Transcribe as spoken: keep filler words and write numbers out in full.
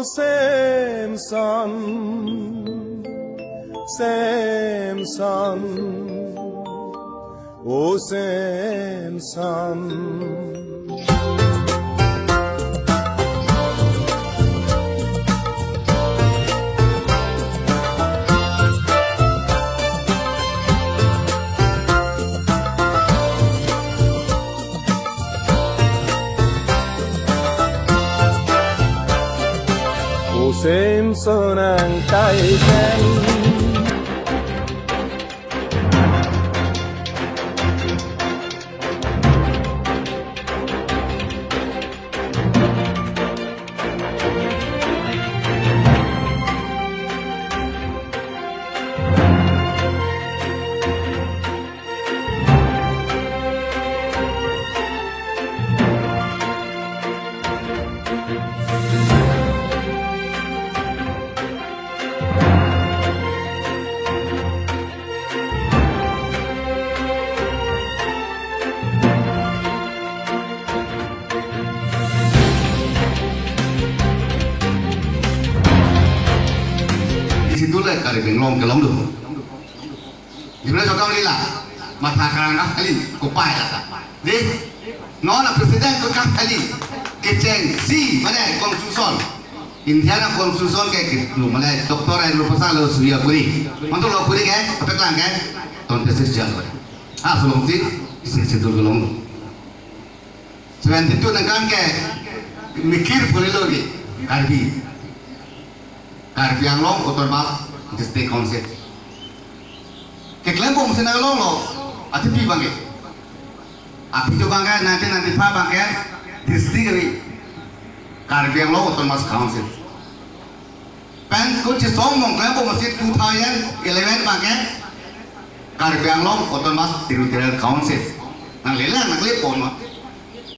Samson, Samson, O Samson. O Samson angkai pen. Isi dulai Karbi Anglong kelong do. Jibra jokam lila, matha karang kali, kopai lata. Dei, non a president ko kam kali, kechengsi, mane constitution. India na constitution ke, ke, lo, mane Doctor Andrew Pasha lo suya kuri. Mantu lo kuri ke, apek lang ke, twenty-six January. Ah, sulong si, isi, isi dul kelong. Seventy-two nangkam ke mikir pulilo di Karbi. Karbi Anglong Autonomous District Council. Keklembom si nang longlo, atipi abangke. Apitu abangke nineteen ninety-five abangke district ri Karbi Anglong Autonomous Council. Pen ko chisong mong klembom si two thousand eleven abangke Karbi Anglong Autonomous Territorial Council. Nang lelang nang lepon ma.